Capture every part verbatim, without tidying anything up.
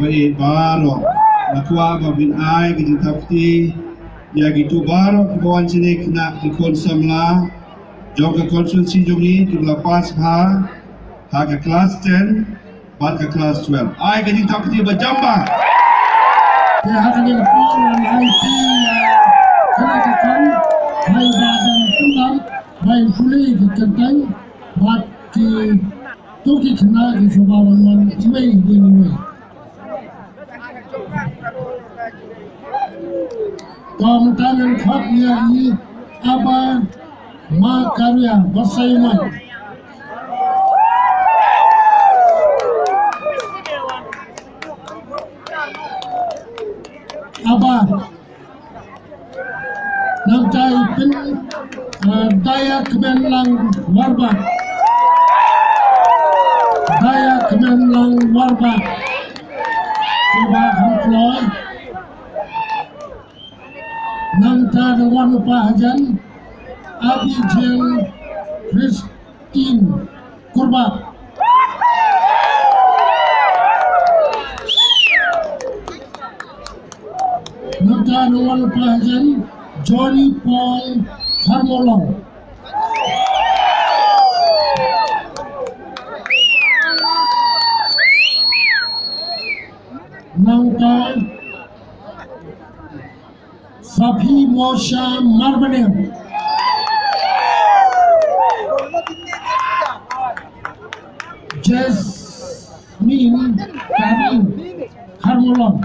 Ba ïeit baroh, nga kwah ba phin ai ka jingthap kti ïa kito baroh kiba wan shane, khynnah ki khun samla jong ka constituency jong ngi kiba la pass bha ha ka class ten bad ka class twelve. Ai ka jingthap kti ba jam bha. Te ha kane ka por ngan ai kti ïa kane ka kam, hai ba dang pyndap, ba in pule ki kyrteng bad kito ki khynnah ki sngewbha ban wan iwei hadien iwei. To mynta ngan khot ïa i Aba Makaria Basaiawmoit. Aba. Nangta i Pyn, eh, Daya Kmenlang Warbah. Daya Kmenlang Warbah. Sngewbha kham kloi. Nangta dang wan u pa hajan, Abigail Christine Kurbah. Nangta dang wan u pa hajan, Johnny Paul Kharmawlong. Nangta Saphi Mosha Marbaniang. Jasmine Karim Kharmawlong.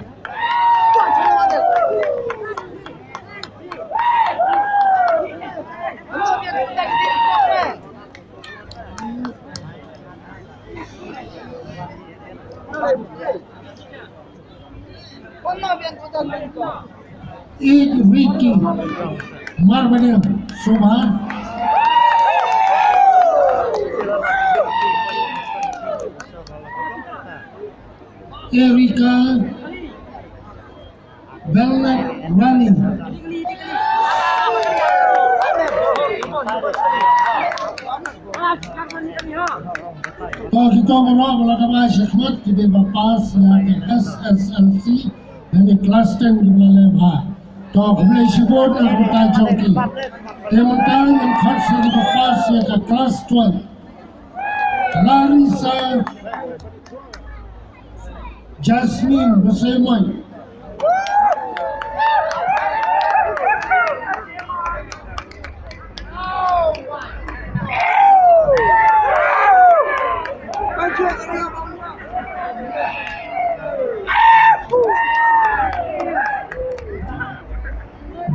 Ig Ricky Marbaniang, sngewbha. Erika Belnet Rani. To kito baroh ba la dep ai shakhmat ki dei ba pass ïa ka S S L C, lane class ten ki ba la leh bha. To khublei shibun na ka bynta jong ki. Te mynta ngan khot sha ki ba pass ïa ka class twelve. Larissa Jasmine Basaiawmoit.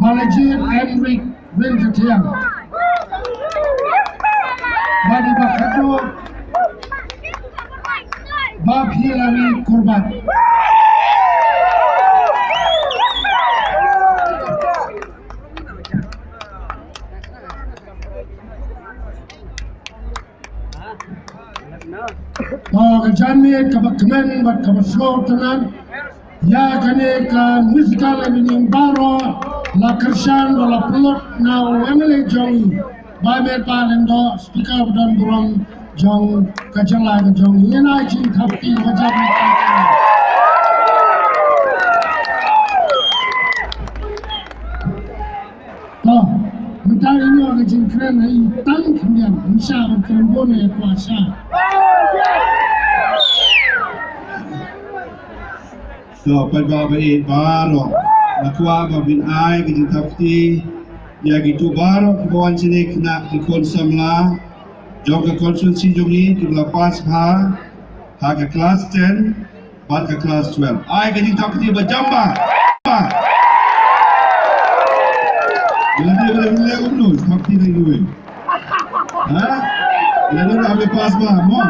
Balaji Emrick Ryntathiang. Bad i ba khadduh, Bab Hillary Kurbah. To ka janmiet kaba kmen bad kaba sngewtynnat ïa kane ka musical evening baroh la kyrshan bad la pynlut na u M L A jong ngi, Bah Metbah Lyngdoh, Speaker ba don burom jong ka jylla ka jong ngi. Ngin ai jingthap kti kaba jam. To, mynta ïa ka jingkren ha i tang khyndiat, ym shah ban kren bun, ïa kwah shah. To, paidbah ba ïeit baroh, nga kwah ba phin ai ka jingthap kti ïa kito baroh kiba wan shane, khynnah ki khun samla jong ka constituency jong ngi kiba la pass bha ha ka class ten bad ka class twelve. Ai ka jingthap kti ba jam bha. Ila dei ba la leh kumno, thap kti na iwei. Ha? Ila dei ba la pass bha mo.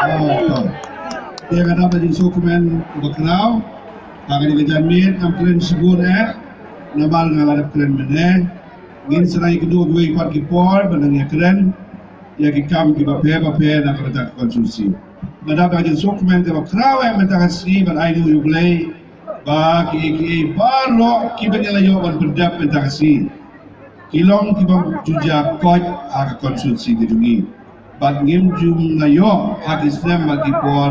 Oh, to. Te nga dap da jingsngewkmen ba khraw. Ha kane ka janmiet ngam kren shibun eh. Namar nga la dep kren mynne. Ngin sa ïakynduh kiwei pat ki por ban nang ïakren ïa ki kam kiba pher ba pher na ka bynta ka constituency. Nga dap da ka jingsngewkmen kaba khraw eh mynta ka sngi ban ainguh ïa U Blei ba kiei kiei baroh kiba ngi la ïoh ban pyndep mynta ka sngi ki long kiba ju jia koit ha ka constituency ka jong ngi. Bad ngim ju nang ïoh ha ki snem bad ki por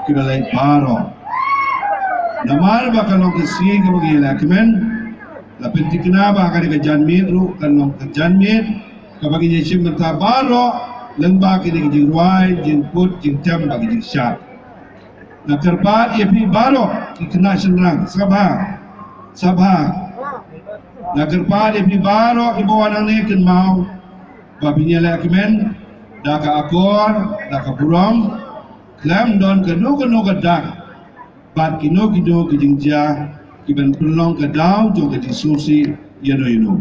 kiba leit baroh. Namar ba ka long ka sngi kaba ngi la kmen, la pynthikna ba ka dei ka janmiet ruh kan long ka janmiet kaba ngi ïa shim bynta baroh lyngba kine ki jingrwai, jingkut, jingtem bad ki jingshad. Nga kyrpad ïa phi baroh ki khynnah shynrang, sngap bha, sngap bha. Nga kyrpad ïa phi baroh kiba wan hangne, kynmaw ba phin ïa leh kmen da ka akor, da ka burom, khlem don kano kano ka dak bad kino kino ki jingjia kiban pynlong ka daw jong ka jingsngewsih ïano ïano.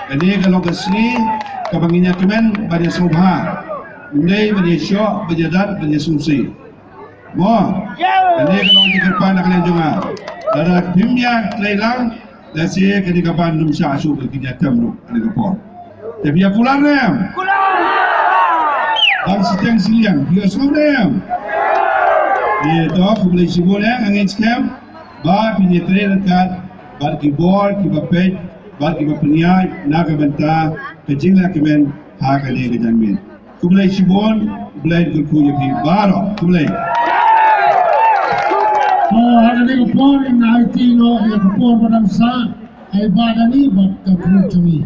Kane ka long ka sngi kaba ngin ïa kmen ban ïa sngewbha, ym dei ban ïa shoh, ban ïa dat, ban ïa sngewsih. Mo, kane ka long ka jingkyrpad na ka liang jong nga. Lada phim ïa trei lang, lehse kane ka bam ym shah shuh ban kin ïa tem ruh ha kane ka por. Te phi ïa kular ne em? Dang shiteng shiliang, phi ïa sngewbha ne em? Ïa to, khublei shibun eh, nga ngeit skhem ba phin ïa trei ryngkat bad ki bor kiba peit bad kiba pynïaid na ka bynta ka jingleh kmen ha kane ka janmiet. Khublei shibun, U Blei un kyrkhu ïa phi baroh. Khublei. Oh, ha kane ka por ngin aiti noh ïa ka por ba dang sah, ai ba dang i bad ka group jong i.